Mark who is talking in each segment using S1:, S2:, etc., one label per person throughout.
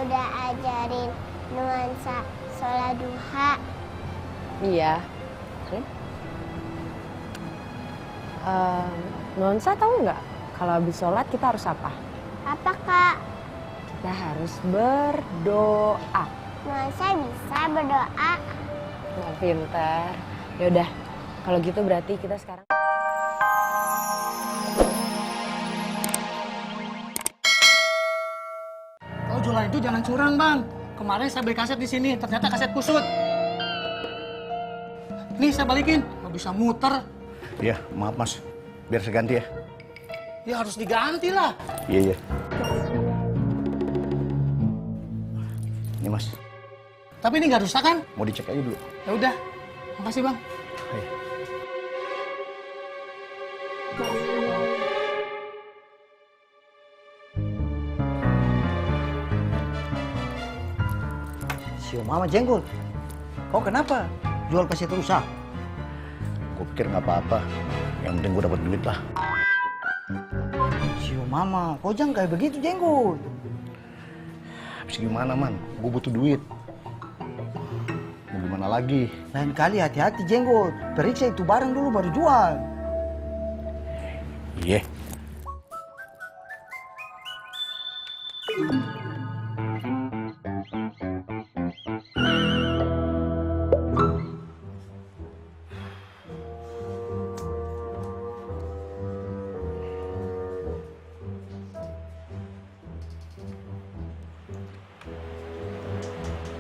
S1: udah ajarin nuansa sholat duha.
S2: Iya. Nuansa tahu nggak kalau habis sholat kita harus apa?
S1: Apa, Kak?
S2: Kita harus berdoa.
S1: Nuansa bisa berdoa.
S2: Nggak pinter. Yaudah, kalau gitu berarti kita sekarang...
S3: Kau jualan itu jangan curang, Bang. Kemarin saya beli kaset di sini, ternyata kaset kusut. Nih, saya balikin. Nggak bisa muter.
S4: Iya, maaf Mas. Biar saya ganti ya.
S3: Ya harus diganti lah.
S4: Iya. Ini Mas,
S3: Tapi ini nggak rusak kan?
S4: mau dicek aja dulu.
S3: Ya udah. Makasih, Bang.
S4: Hai.
S5: Sio Mama jenggot. Kau kenapa? Jual kaset rusak?
S4: Gue pikir nggak apa-apa. Yang penting gue dapat duit lah.
S5: Sio Mama, kau jangan kayak begitu jenggot.
S4: Habis gimana man? Gue butuh duit. Mau gimana lagi?
S5: Lain kali hati-hati jenggot. Periksa itu barang dulu baru jual.
S4: Iya.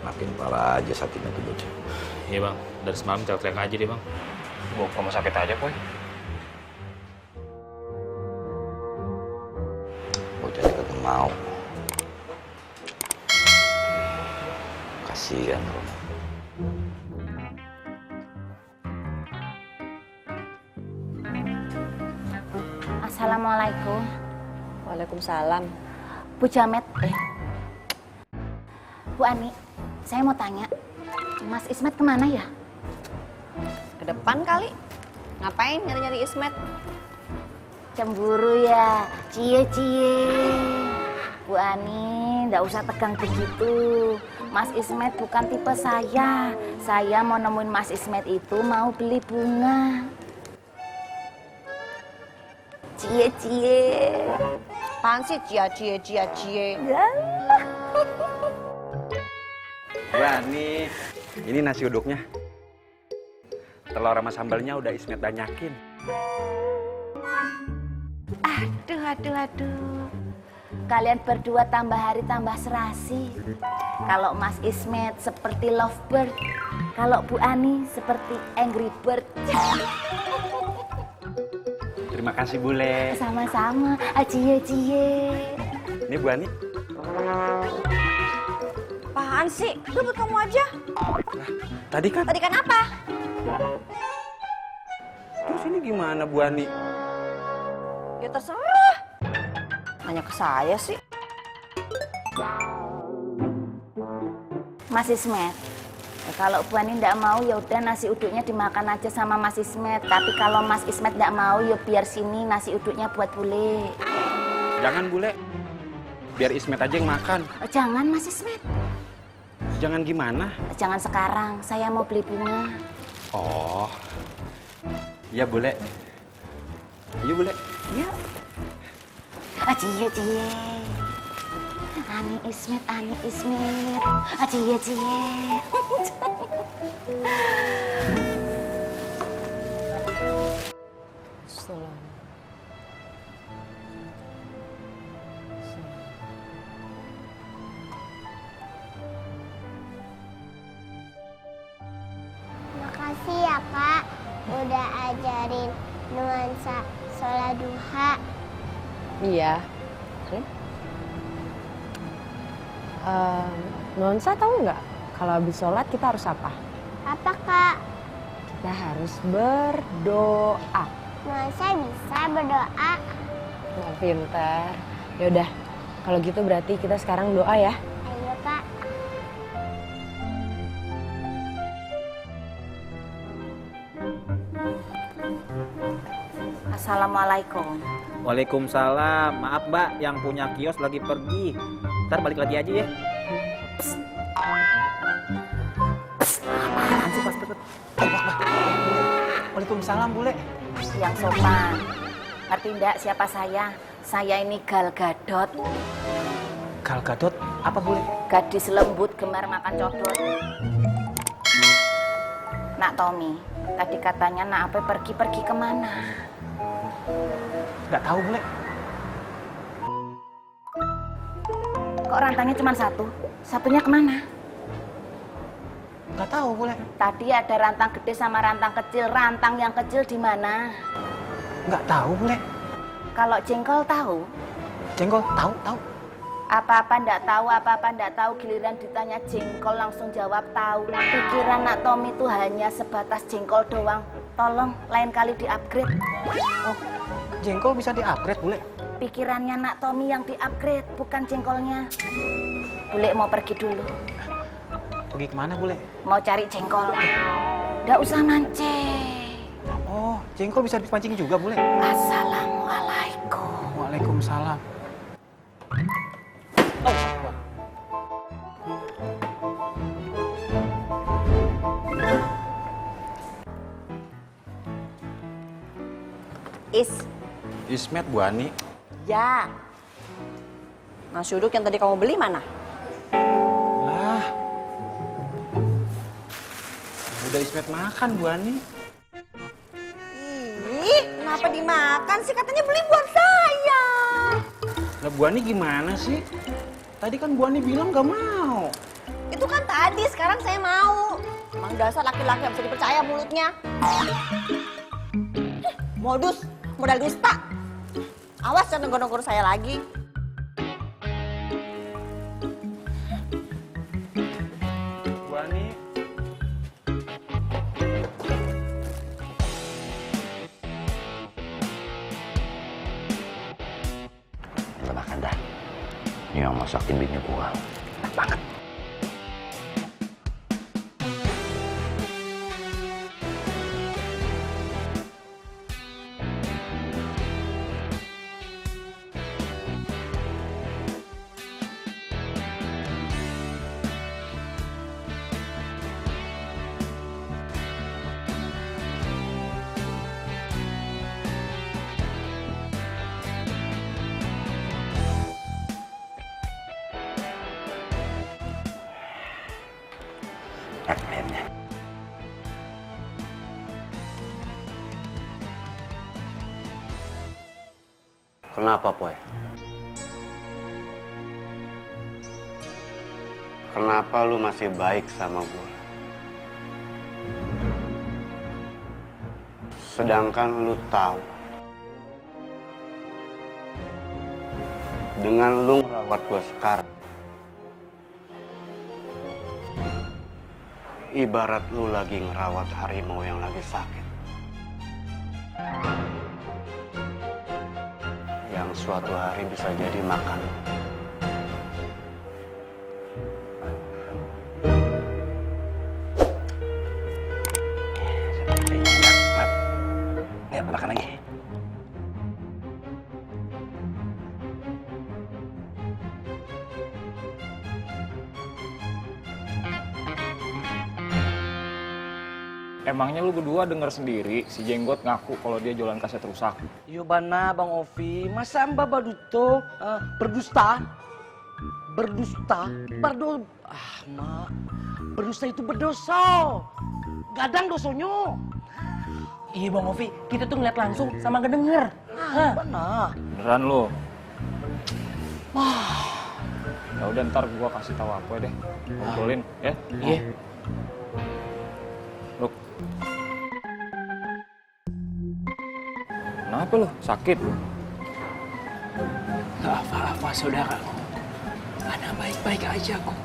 S6: Makin parah aja sakitnya tuh bocah.
S7: Iya bang, dari semalam teriak-teriak aja deh bang.
S6: Bawa ke rumah sakit aja, Boy. Bocahnya kagak mau. Kasihan loh.
S8: Assalamualaikum.
S2: Waalaikumsalam.
S8: Bu Jamet. Bu Ani, saya mau tanya. Mas Ismet kemana ya?
S2: Ke depan kali. Ngapain nyari-nyari Ismet?
S8: Cemburu ya? Cie-cie. Bu Ani, nggak usah tegang begitu. Mas Ismet bukan tipe saya. Saya mau nemuin Mas Ismet itu mau beli bunga. Cie-cie.
S2: Apaan sih cie.
S8: Ya.
S6: Wah, ini nasi uduknya. Telur sama sambalnya udah Ismet banyakin.
S8: Aduh. Kalian berdua tambah hari tambah serasi. Kalau Mas Ismet seperti lovebird, kalau Bu Ani seperti angry bird.
S6: Terima kasih, Bule.
S8: Sama-sama, cie.
S6: Ini Bu Ani.
S2: Apaan sih? Udah buat kamu aja.
S6: Tadi kan?
S2: Tadi kan apa?
S6: Terus ini gimana, Bu Ani?
S2: Ya terserah. Nanya ke saya sih.
S8: Mas Ismet, kalau Bu Ani nggak mau ya udah nasi uduknya dimakan aja sama Mas Ismet. Tapi kalau Mas Ismet nggak mau ya biar sini nasi uduknya buat Bule.
S6: Jangan, Bule. Biar Ismet aja yang makan.
S8: Jangan Mas Ismet.
S6: Jangan gimana?
S8: Jangan sekarang, saya mau beli bunga.
S6: Oh. Iya, Bule. Ayo, Bule.
S8: Yuk. Cie. Ani Ismet. Cie.
S1: Makasih ya, Kak. Udah ajarin nuansa sholat duha.
S2: Iya. Nuansa tahu nggak kalau habis sholat kita harus apa?
S1: Apa, Kak?
S2: Kita harus berdoa.
S1: Nuansa bisa berdoa.
S2: Nggak pinter. Yaudah, kalau gitu berarti kita sekarang doa ya.
S1: Ayo, Kak.
S8: Assalamualaikum.
S9: Waalaikumsalam. Maaf Mbak, yang punya kios lagi pergi. Ntar balik lagi aja ya.
S8: Apaan sih Bos Bekut?
S5: Waalaikumsalam, Bule.
S8: Yang sopan. Ngerti ndak siapa saya? Saya ini Gal Gadot.
S5: Gal Gadot apa, Bule?
S8: Gadis lembut gemar makan codot. Nak Tommy, tadi katanya Nak Ape pergi kemana?
S5: Nggak tahu, Bule.
S8: Kok rantangnya cuma satu? Satunya kemana?
S5: Nggak tahu, Bule.
S8: Tadi ada rantang gede sama rantang kecil. Rantang yang kecil di mana?
S5: Nggak tahu, Bule.
S8: Kalau jengkol tahu?
S5: Jengkol tahu, tahu.
S8: Apa-apa ndak tahu, giliran ditanya jengkol langsung jawab tahu. Pikiran Nak Tommy itu hanya sebatas jengkol doang. Tolong lain kali di-upgrade.
S5: Oh, jengkol bisa di-upgrade, Bule.
S8: Pikirannya Nak Tommy yang di-upgrade, bukan jengkolnya. Bule mau pergi dulu.
S5: Pergi kemana, Bule?
S8: Mau cari jengkol. Ndak usah mancing.
S5: Oh, jengkol bisa dipancing juga, Bule.
S8: Assalamualaikum.
S5: Waalaikumsalam.
S6: Ismet, Bu Ani.
S9: Ya. Nasi uduk yang tadi kamu beli mana?
S6: Lah. Udah Ismet makan, Bu Ani.
S9: Ih, kenapa dimakan sih? Katanya beli buat saya.
S6: Lah Bu Ani gimana sih? Tadi kan Bu Ani bilang gak mau.
S9: Itu kan tadi, sekarang saya mau. Emang dasar laki-laki yang bisa dipercaya mulutnya. Modus, modal dusta. Awas jangan negor-negor saya lagi.
S6: Bu Ani.
S4: Udah makan dah. Ini yang masakin bini gua. Enak banget. Akhirnya.
S10: Kenapa, Poy? Kenapa lu masih baik sama gue? Sedangkan lu tahu, dengan lu ngerawat gue sekarang, ibarat lu lagi ngerawat harimau yang lagi sakit. Yang suatu hari bisa jadi makan.
S4: Ya, makan lagi.
S7: Emangnya lu berdua denger sendiri si Jenggot ngaku kalau dia jualan kaset rusak?
S3: Yo bana Bang Ovi, masa Mbak Baduto berdusta? Berdusta? Mak. Berdusta itu berdosa. Gadang dosonyo. Iya Bang Ovi, kita tuh ngeliat langsung sama ngedenger. Benar.
S7: Beneran lu? Ya udah ntar gua kasih tahu apa deh. Ngobrolin ya.
S3: Iya.
S7: Lu. Kenapa lu? Sakit?
S3: Gak apa-apa saudaraku. Ana baik-baik aja kok.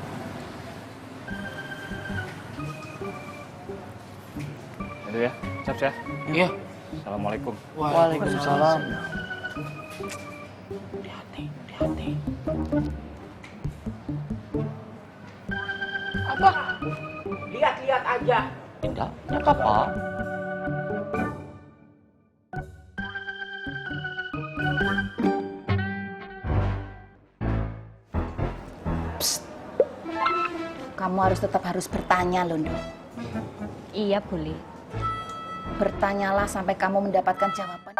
S7: Udah ya, cap ya.
S3: Iya.
S7: Assalamualaikum.
S3: Waalaikumsalam.
S5: Hati-hati, hati-hati.
S3: Apa? Lihat-lihat aja.
S5: Tidak, ya apa?
S8: kamu tetap harus bertanya, Londo.
S2: Iya, boleh.
S8: Bertanyalah sampai kamu mendapatkan jawaban.